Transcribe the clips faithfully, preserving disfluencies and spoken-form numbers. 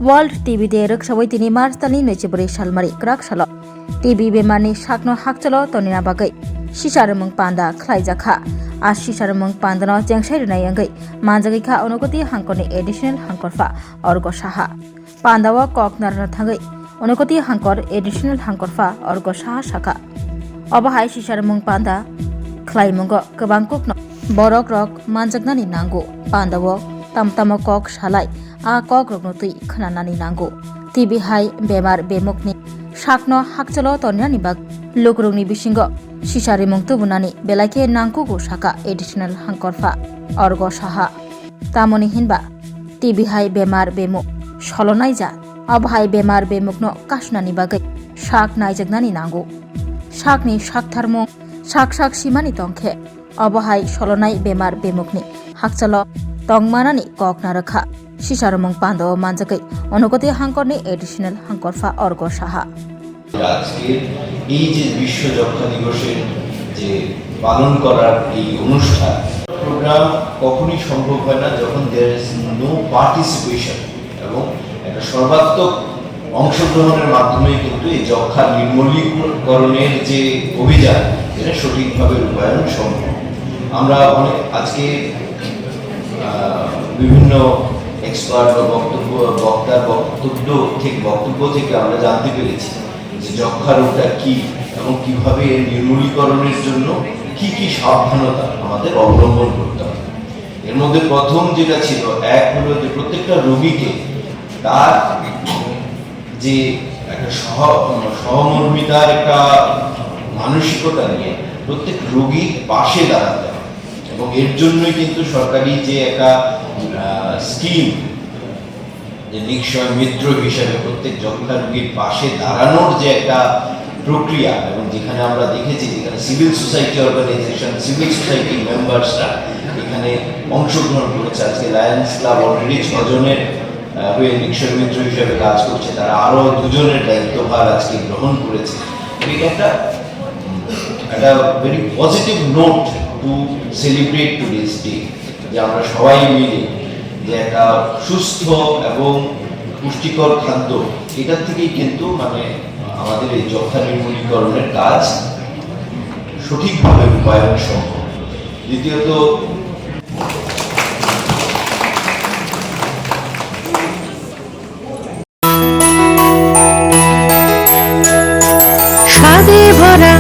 World T B Day rwksawi tini March talni nwichibrwi salmari kwrak salo T B bemarni sakno hakchalo tonina bagwi sisa rwmwng panda khlaijakha. A sisa rwmwng pandano chengsai rwnai wngwi manjagwi kha Unakoti hangkorni additional hangkorpha Orgo Saha. Pandao kok narwkna thangwi Unakoti hangkor additional hangkorpha Orgo Saha sakha, obo hai sisa rwmwng panda khlaimungo kwbang kokno borok rok manjaknani nango. Pandao tam tamo kok salai a kok rokno twi khwnanani nango. T B hai bemar bemukni sakno hakchalo tonani bag lukurokni bisingo sisa rimung tubunani belai khe nangkugo saka additional hangkorpha Orgo Saha. Tamoni hinba T B hai bemar bemuk solonai ja, abo hai bemar bemukno kasunani bagwi sak naijaknani nango. Sakni saktharmung sak sak simani tongkhe, obo hai solonai bemar bemukni hakchalo tongmanani kok narwkha. Sisa rwmwng pandao manjagwi Unakoti hangkorni additional hangkorpha Orgo Saha. আজকে এই যে বিশ্ব যক্ষা দিবসের যে পালন করার এই অনুষ্ঠান, প্রোগ্রাম কখনই সম্ভব হয় না যখন there is no participation এবং একটা সর্বাত্মক অংশগ্রহণের মাধ্যমে কিন্তু এই যক্ষা নির্মলীকরণের যে অভিযান, এটা সঠিকভাবে রূপায়ণ সম্ভব। আমরা অনেক আজকে আহ, বিভিন্ন এক্সপার্ট বা বক্তব্য বক্তার বক্তব্য থেকে বক্তব্য থেকে আমরা জানতে পেরেছি যে যক্ষা রোগটা কি এবং কিভাবে এর নির্মূলীকরণের জন্য কি কি সাবধানতা আমাদের অবলম্বন করতে হবে। এর মধ্যে প্রথম যেটা ছিল, এক হলো যে প্রত্যেকটা রোগীকে তার যে একটা সহ সহমর্মিতার একটা মানসিকতা নিয়ে প্রত্যেক রোগীর পাশে দাঁড়াতে হবে। এবং এর জন্যই কিন্তু সরকারি যে একটা স্কিম, যে নিক্ষয় মিত্র হিসাবে প্রত্যেক যক্ষা রোগীর পাশে দাঁড়ানোর যে একটা প্রক্রিয়া, এবং যেখানে আমরা দেখেছি যেখানে civil society organisation, civil society মেম্বার্সরা এখানে অংশগ্রহণ করেছে। আজকে লায়ন্স ক্লাব অলরেডি ছজনের আহ, হয়ে নিক্ষয় মিত্র হিসাবে কাজ করছে, তারা আরো দুজনের দায়িত্বভার আজকে গ্রহণ করেছে। এটা একটা একটা very positive note to celebrate today's day, যে আমরা সবাই মিলে যে একটা সুস্থ এবং পুষ্টিকর খাদ্য, এটার থেকেই কিন্তু মানে আমাদের এই যক্ষা নির্মূলীকরণের কাজ সঠিকভাবে রূপায়ণ সম্ভব। দ্বিতীয়ত, স্বাদে ভরা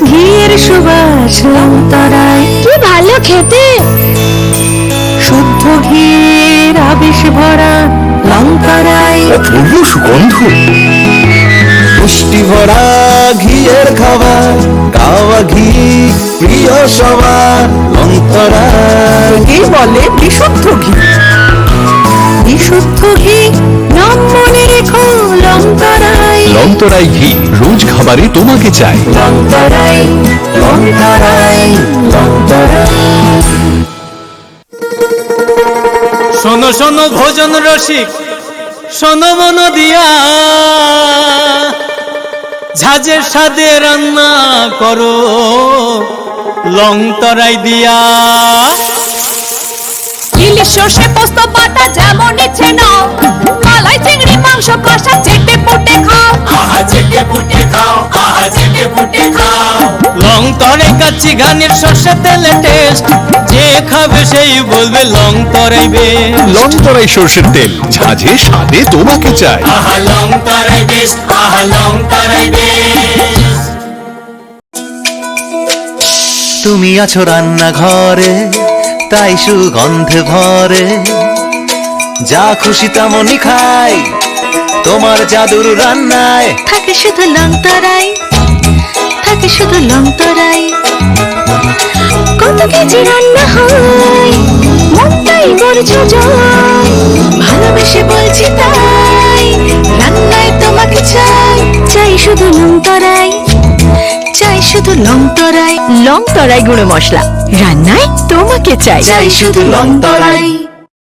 ঘিয়ের সুবাস লংতরায়। কি ভালো খেতে! শুদ্ধ ঘিয়ের আবেশ ভরা লংতরায়। অপূর্ব সুগন্ধ। পুষ্টি ভরা ঘিয়ের খাবার, কাওয়া ঘি প্রিয় সবার লংতরায়। একেই বলে বিশুদ্ধ ঘি। বিশুদ্ধ ঘি, নাম মনে রেখো লংতরায়। লংতরায় ঘি, রোজ খাবারে তোমাকে চাই। লংতরায়, লংতরায়, লংতরায়। শোনো শোনো ভোজন রসিক, শোনো মন দিয়া, ঝাঁঝের স্বাদে রান্না করো লং তরাই দিয়া। ইলিশ, সর্ষে, পোস্ত, বাটা যেমন ইচ্ছে নাও, মালাই, চিংড়ি, মাংস, কষা, চেটে পুটে খাও। আহা, চেটে পুটে খাও, আহা, চেটে পুটে খাও। লং তরাই কাচ্চি ঘানির সর্ষে তেলে টেস্ট, যে খাবে সেই বলবে লং তরাই বেস্ট। লং তরাই সর্ষের তেল, ঝাঁঝে স্বাদে তোমাকে চাই। আহা লং তরাই বেস্ট, আহা লং তরাই বেস্ট। তুমি আছো রান্নাঘরে, তাই সুগন্ধে ভরে। যা খুশি তেমনই খাই, তোমার জাদুর রান্নায়। থাকে শুধু লং তরাই, থাকে শুধু লং তরাই। কত কেজি রান্না হয়, মনটাই করছে জয়। ভালোবেসে বলছি তাই, রান্নায় তোমাকে চাই। চাই শুধু লং তরাই, চাই শুধু লং তরাই। লং তরাই গুঁড়ো মশলা, রান্নায় তোমাকে চাই। চাই শুধু লং তরাই।